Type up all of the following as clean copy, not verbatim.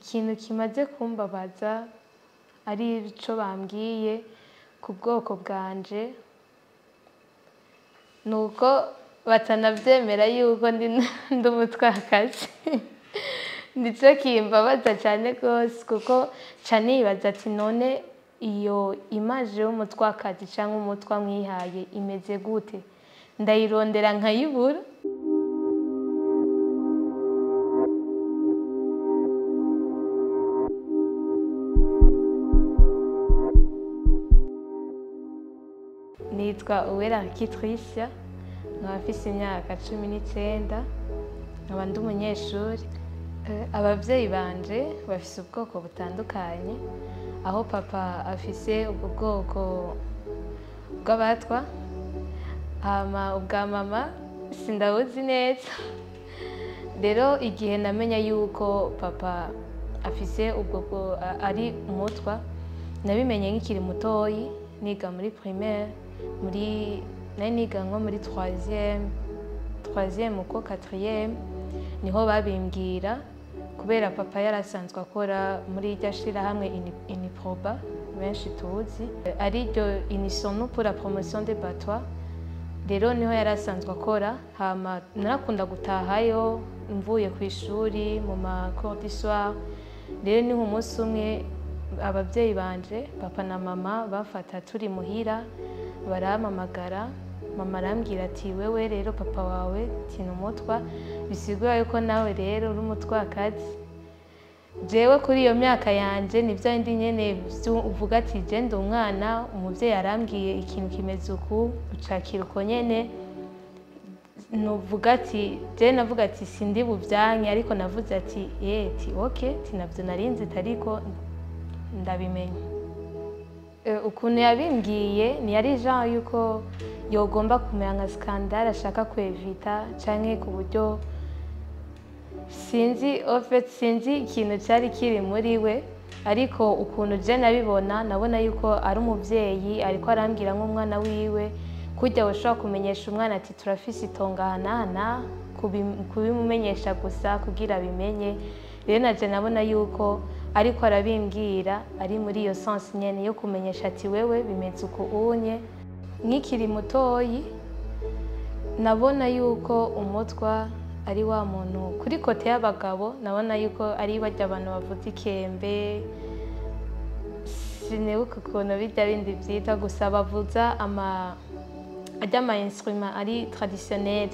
Ikintu kimaze kumbabaza ari ico bambwiye ku bwoko bwanje, nuko batanavyemera yuko ndi umutwakazi. Nico kimbabaza cane gose, kuko ca nibaza ati none iyo image y'umutwakazi canke umutwa mwihaye imeze gute? Ndayirondera nkayibura. Nitwa Uwera Kitricia, nkaba mfise imyaka 19, nkaba ndi umunyeshuri. Abavyeyi banje bafise ubwoko butandukanye, aho papa afise ubwo bwoko bw'abatwa, hama ubwa mama sindabuzi neza. Rero igihe namenya yuko papa afise ubwo ari umutwa, nabimenye nkikiri mutoyi, niga muri primaire, muri nari niga nko muri troisième uko quatrième, niho babimbwira, kubera papa yarasanzwe akora muri irya shirahamwe Uniproba benshi tuzi, ari ryo Unisons pour la promotion des Batwa. Rero niho yarasanzwe akora, hama narakunda gutahayo mvuye kw'ishuri mu ma cours du soir. Rero niho umunsi umwe abavyeyi banje, papa na mama, bafata turi muhira, barampamagara. Mama arambwira ati wewe rero papa wawe ni umutwa, bisigura yuko nawe rero uri umutwakazi. Jewe kuri iyo myaka yanje ni vya bindi nyene uvuga ati je ndi umwana, umuvyeyi arambwiye ikintu kimeze uku, ucakira uko nyene. Nuvuga ati je navuga ati sindi buvyanke, ariko navuze ati ti okay, ti navyo narinzi ariko ndabimenye. Ukuntu yabimbwiye ntiyari genre yuko yogomba kumera nka scandale ashaka kwevita, canke ku buryo sinzi, en fait sinzi ikintu cari kiri muri we, ariko ukuntu je nabibona, nabona yuko ari umuvyeyi ariko arambwira nk'umwana wiwe, kurya woshobora kumenyesha umwana ati turafise itongo aha n'aha n'aha, kubimumenyesha gusa kugira abimenye. Rero naje nabona yuko ariko arabimbwira ari muri iyo sens nyene yo kumenyesha ati wewe bimeze uku unye. Nkikiri mutoyi nabona yuko umutwa ari wa muntu kuri kote y'abagabo, nabona yuko ari barya abantu bavuza ikembe, sinibuka ukuntu birya bindi vyitwa, gusa bavuza arya ama instrument ari traditionnel.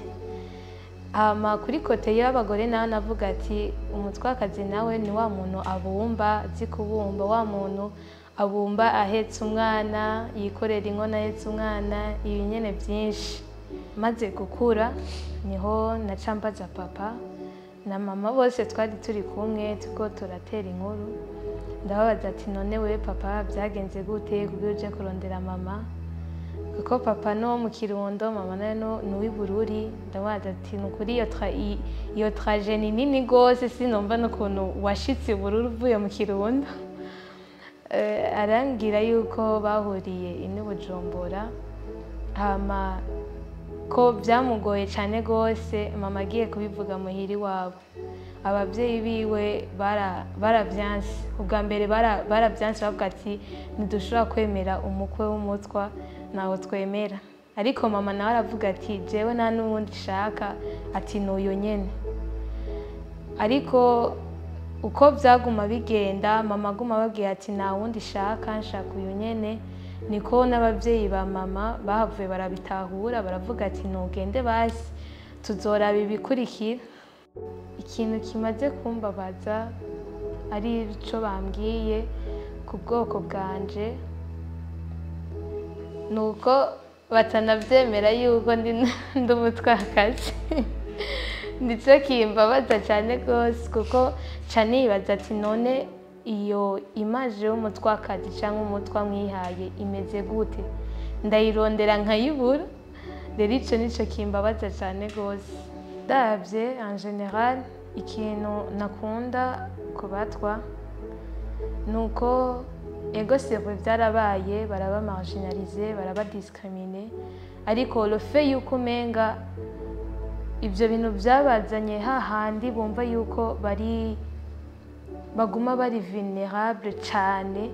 Hama kuri kote y'abagore naho navuga ati umutwakazi nawe ni wa muntu abumba, azi kubumba, wa muntu abumba ahetse umwana, yikorera inkono ahetse umwana, ibi nyene vyinshi. Maze gukura niho naca mbaza papa na mama, bose twari turi kumwe turiko turatera inkuru. Ndababaza ati none wewe papa vyagenze gute kugira uje kurondera mama? Kuko papa no mu Kirundo, mama nawe ni uw'i Bururi. Ndabaza ati nukuri iyo trajet ni nini gose, sinumva n'ukuntu washitse i Bururi uvuye mu Kirundo. Arambwira yuko bahuriye ino Bujumbura, hama ko vyamugoye cane gose mama agiye kubivuga muhira iwabo. Abavyeyi biwe baravyanse. Ubwa mbere baravyanse, bavuga ati ntidushobora kwemera umukwe w'umutwa, ntawo twemera. Ariko mama nawe aravuga ati jewe nta n'uwundi nshaka, ati n'uyu nyene. Ariko uko vyaguma bigenda, mama aguma ababwira ati nta wundi nshaka, nshaka uyu nyene, niko n'abavyeyi ba mama bahavuye barabitahura, baravuga ati ntugende basi, tuzoraba ibikurikira. Ikintu kimaze kumbabaza ari ico bambwiye ku bwoko bwanje, nuko batanavyemera yuko ndi umutwakazi. Nico kimbabaza cane gose, kuko ca nibaza ati none iyo image y'umutwakazi canke umutwa mwihaye imeze gute? Ndayirondera nkayibura. Rero ico nico kimbabaza cane gose. Ndavye en general ikintu nakunda ku batwa nuko ego c'est vrai vyarabaye, baraba marginalisé, baraba discriminé, ariko le fait yuko umenga ivyo bintu vyabazanye hahandi bumva yuko bari Baguma bari vulnérable cyane,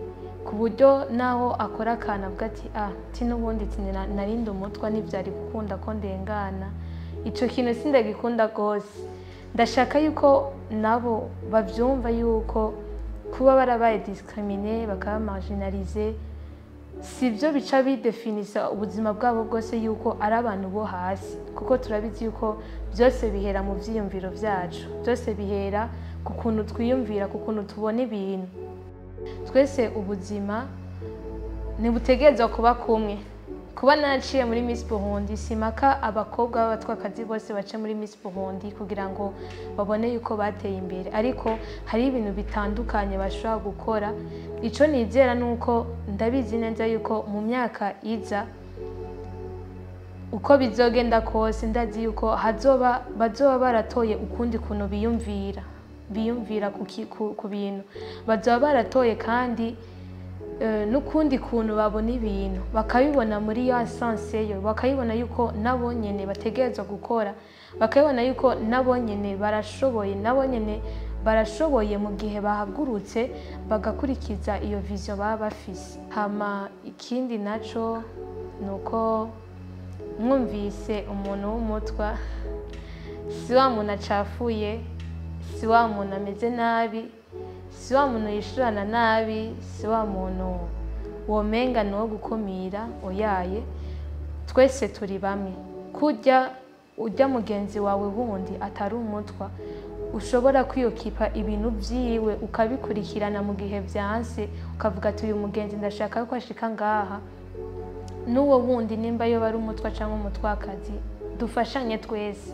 ku buryo naho akora akantu avuga ati: "Ah, ti n'ubundi ti narindi umutwa, ntibyari gukunda ko ndengana." Icyo kintu sindagikunda rwose. Ndashaka yuko nabo babyumva yuko kuba barabaye discriminé, bakaba marginalisé, si byo bica bidefinisa ubuzima bwabo bwose yuko ari abantu bo hasi, kuko turabizi yuko byose bihera mu byiyumviro byacu, byose bihera ku kuntu twiyumvira, ku kuntu tubona ibintu. Twese ubuzima ntibutegerezwa kuba kumwe. Kuba naciye muri Miss Burundi, simaka abakobwa b'abatwakazi bose bace muri Miss Burundi kugira ngo babone yuko bateye imbere, ariko hari ibintu bitandukanye bashobora gukora. Icyo nizera ni uko ndabizi neza yuko mu myaka iza, uko bizogenda kose, ndazi yuko hazoba bazoba baratoye ukundi kuntu biyumvira ku bintu, bazoba baratoye kandi n'ukundi kuntu babona ibintu, bakabibona muri ya sens yo bakabibona yuko nabo nyene bategerezwa gukora, bakabibona yuko nabo nyene barashoboye, nabo nyene barashoboye mu gihe bahagurutse bagakurikiza iyo vision baba bafise. Hama ikindi naco ni uko mwumvise umuntu w'umutwa, si wa muntu acafuye, si wa muntu ameze nabi, si wa muntu yishurana nabi, si wa muntu womenga ni uwo gukumira. Oyaye, twese turi bamwe. Kurya ujya mugenzi wawe wundi atari umutwa ushobora kwiyokipa ibintu byiwe, ukabikurikirana, mu gihe byanse ukavuga ati: "Uyu mugenzi ndashaka ko ashika ngaha." N'uwo wundi nimba yoba ari umutwa cyangwa umutwakazi, dufashanye twese.